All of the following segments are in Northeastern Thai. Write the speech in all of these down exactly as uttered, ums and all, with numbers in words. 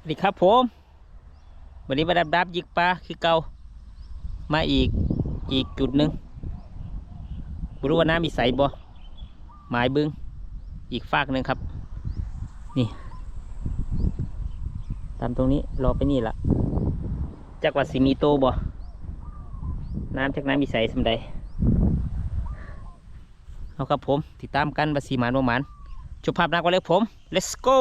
สวัสดีครับผม วันนี้มาดำน้ำยิงปลาคือเก่า มาอีก อีกจุดหนึ่ง บ่ฮู้ว่าน้ำมีใสบ่ หมายเบิ่ง อีกฟากหนึ่งครับ นี่ ตามตรงนี้ รอไปนี่ละ จักว่าสิมีโตบ่ น้ำจักน้ำมีใสส่ำใด เอาครับผม ติดตามกันว่าสิหมานบ่หมาน ชมภาพหน้ากันเลยผม let's go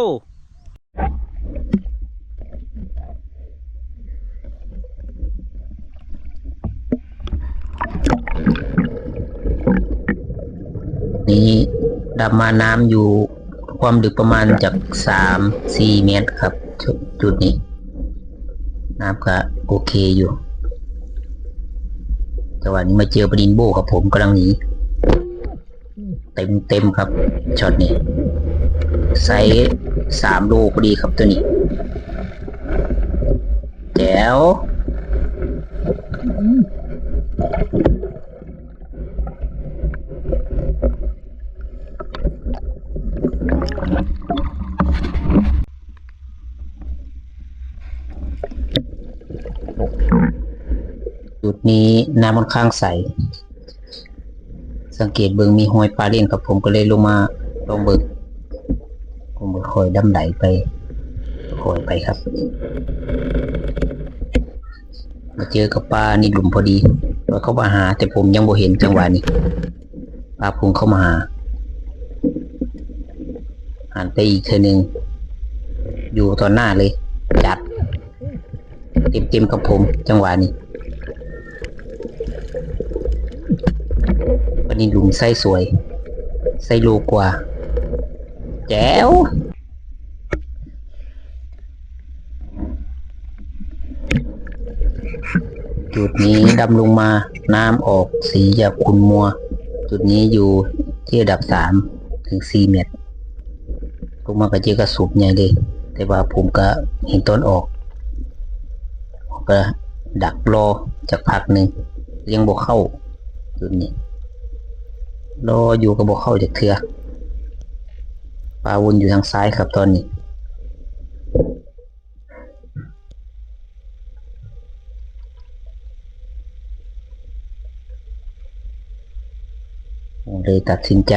นี่ดำมาน้ำอยู่ความลึกประมาณจากสามสี่เมตรครับ จุดจุดนี้ น้ำก็โอเคอยู่ จังหวะนี้มาเจอปลานินโบ้ครับผมกำลังหนี เต็มเต็มครับ ช็อตนี้ ไซส์สามโลพอดีครับตัวนี้ แจ๋ว จุดนี้น้ำค่อนข้างใส สังเกตเบิ่งมีหอยปลาเล่นครับ ผมก็เลยลงมาลองเบิ่ง ผมก็ค่อยดำไหลไป ค่อยไปครับ มาเจอกับปลาในหลุมพอดี ปล่อยเข้ามาหา แต่ผมยังบ่เห็นจังหวะนี้ ปลาพุ่งเข้ามาหา หันไปอีกเทื่อหนึ่ง อยู่ต่อหน้าเลย จัด เต็มๆครับผม จังหวะนี้ ปลานินหลุมไซส์สวย ไซส์โลกว่า แจ๋ว จุดนี้ดำลงมา น้ำออกสีจะขุ่นมัว จุดนี้อยู่ที่ระดับสามถึงสี่เมตร ลงมาก็เจอกระสูบใหญ่เลย แต่ว่าผมก็เห็นตอนออก ก็ดักรอจักพักหนึ่ง ยังบ่เข้า จุดนี้ รออยู่ก็บ่เข้าจักเทื่อ ปลาวนอยู่ทางซ้ายครับตอนนี้ ผมเลยตัดสินใจ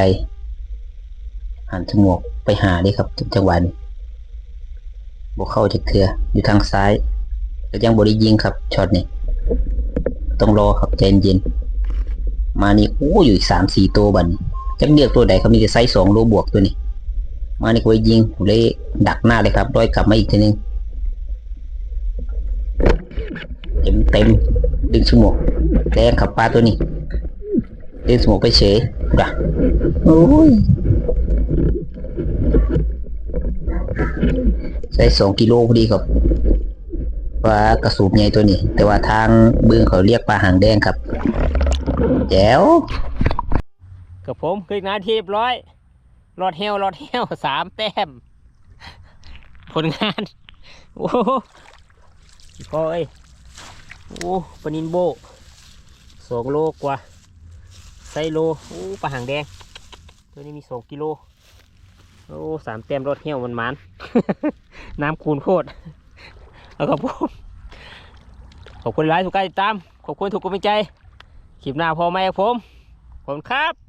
หันฉมวกไปหาเลยครับ จังหวะนี้ บ่เข้าจักเทื่อ อยู่ทางซ้าย ก็ยังบ่ได้ยิงครับ ช็อตนี้ ต้องรอครับ ใจเย็นๆ มานี่ โอ้ อยู่อีกสามสี่ตัวบัดนี้ จักเลือกตัวใดครับ มีแต่ไซส์สองโลบวกตัวนี้ มานี่ก็ไปยิง ผมเลยดักหน้าเลยครับ ร้อยกลับมาอีกทีนึง เต็มเต็ม ดึงฉมวก แดงครับปลาตัวนี้ ดึงฉมวกไปเฉย พุ้นน่ะ โอ้ย ไซส์สองกิโลพอดีครับ ปลากระสูบใหญ่ตัวนี้ แต่ว่าทางบึงเขาเรียกปลาหางแดงครับ แจ๋ว กับผมคือนาทีเรียบร้อย รอดแฮว รอดแฮว สามแต้ม ผลงาน โอ้โห อีพ่อเอ้ย โอ้ ปลานินโบ้ สองโลกว่า ไซส์โล โอ้ ปลาหางแดง ตัวนี้มีสองกิโล โอ้ สามแต้ม รอดแฮว มันหมาน น้ำคูณโคตร เอาครับผม ขอบคุณหลายทุกการติดตาม ขอบคุณทุกกำลังใจ คลิปหน้าพ้อใหม่ครับผม ขอบคุณครับ